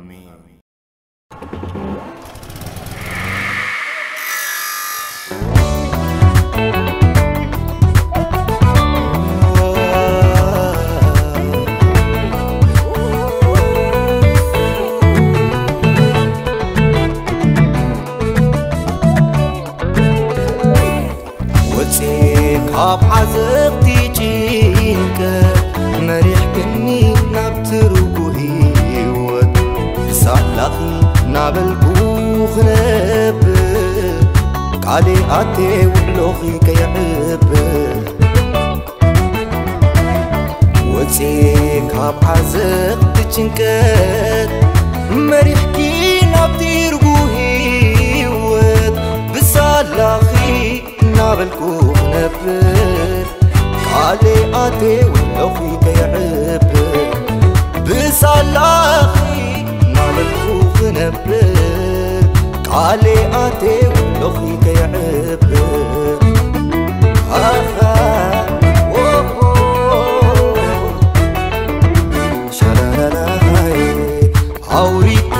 ኣሜን። ወጽየ ካብ ዓዘቕቲ ጭንቀት መሪሕክኒ ናብ ትርጉ ህይወት ብሳላኺ ናበልኩ ክነብር ቃሌ ኣቴ ውዕሎኺ ከየዕብር ወጽየ ካብ ዓዘቕቲ ጭንቀት መሪሕኪ ናብ ትርጉ ህይወት ብሳላኺ እናበልኩ ክነብር ቃሌ ኣቴ ውዕሎኺ ከየዕብር ብሳላኺ እናበልኩ ክነብር ቃሌ ኣቴ ውዕሎኺ ከየዕብር ኣኻ ኦሆ ሻላላላይ ኣውሪድኪ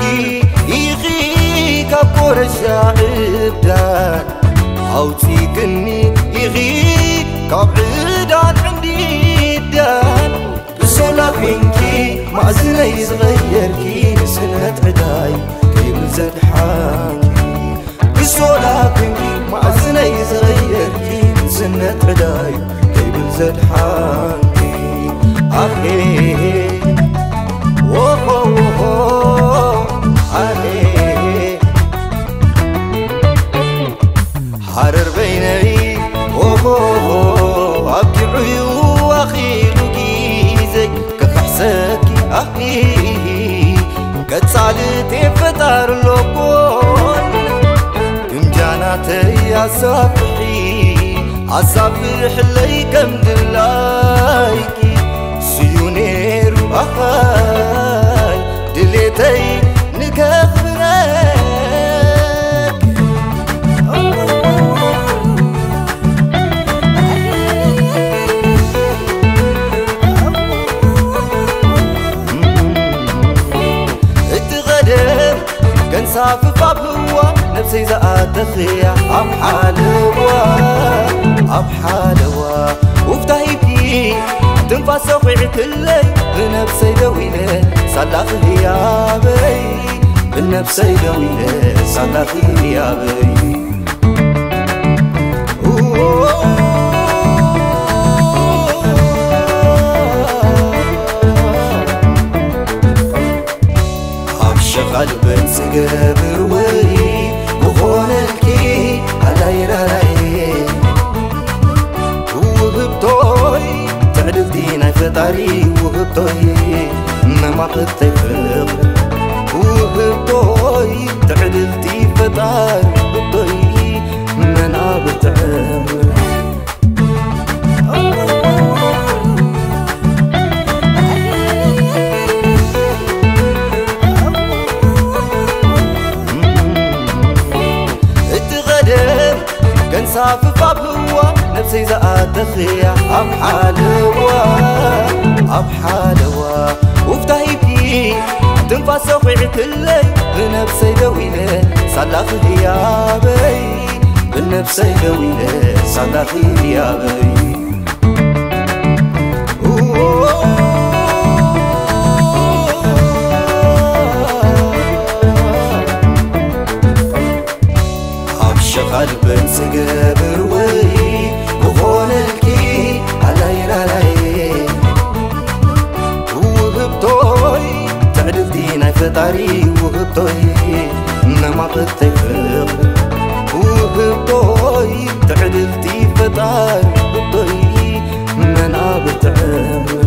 ኢኺ ካብ ኮረሻ ዕብዳን ኣውጺክኒ ኢኺ ካብ ዕዳን ዕንዲዳን ብሶላ ኮንኪ ማእዝነይ ዝቐየርኪ ንስነት ዕዳይ ከይብል ዘድሓንኪ ብሶላ ኮንኪ ማእዝነይ ዝቐየርኪ ንስነት ዕዳይ ከይብል ዘድሓንኪ ኣሄ ኦሆ ኦሆ ኣሄ ሃረር በይነይ ኦሆ ኣብቂዑ እዩ ኣኺሉ ግዜይ ክኽሕሰኪ ኣሂ ቀጻልቴ ፈጣር ሎኮን ግምጃናተይ ኣሳፍሒ ኣሳፍሕለይ ከም ድላይኪ ስዩ ነይሩ ኣኻይ ድሌተይ ንከኽብረክ እቲ ቐደም ገንሳፍፍ ኣብ ህዋ ነብሰይ ዝኣተኽያ ኣብ ሓለዋ ኣብ ሓለዋ ውፍታ ሂብኪ ትንፋስ ሰኺዕክለይ ብነብሰይ ደው ኢለ ሳላኺ ህያበይ ብነብሰይ ደው ኢለ ሳላኺ ህያበይ ኣብ ሸቓል በንሲ ገብር ወይ ብኾነልኪ ኣላይራራይ ውህብቶይ ትዕድልቲ ናይ ፈጣሪ ውህብቶይ መማቕተይ ፍቕሪ ውህብቶይ ትዕድልቲ ፈጣሪ ውህብቶይ መናብርቲ ዕምሪ እቲ ቐደም ገንሳፍፍ ኣብ ህዋ ነብሰይ ዝኣተኽያ ኣብ ሓለዋ ኣብ ሓለዋ ውፍታ ሂብኪ ትንፋስ ሰኺዕክለይ ብነብሰይ ደው ኢለ ሳላኺ ህያበይ ብነብሰይ ደው ኢለ ሳላኺ ህያበይ ኣብ ሸቓል በንሲ ገብር ወይ ብኾነልኪ ኣላይራላይ ውህብቶይ ትዕድልቲ ናይ ፈጣሪ ውህብቶይ መማቕተይ ፍቕሪ ውህብቶይ ትዕድልቲ ፈጣሪ ውህብቶይ መናብርቲ ዕምሪ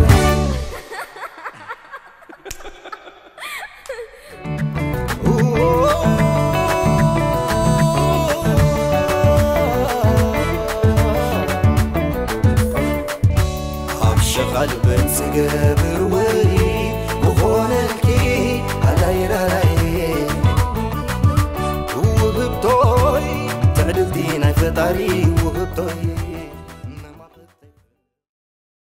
ኣብ ሸቓል በንሲ ገብር ወይ ብኾነልኪ ኣላይራላይ ውህብቶይ ትዕድልቲ ናይ ፈጣሪ ውህብቶይ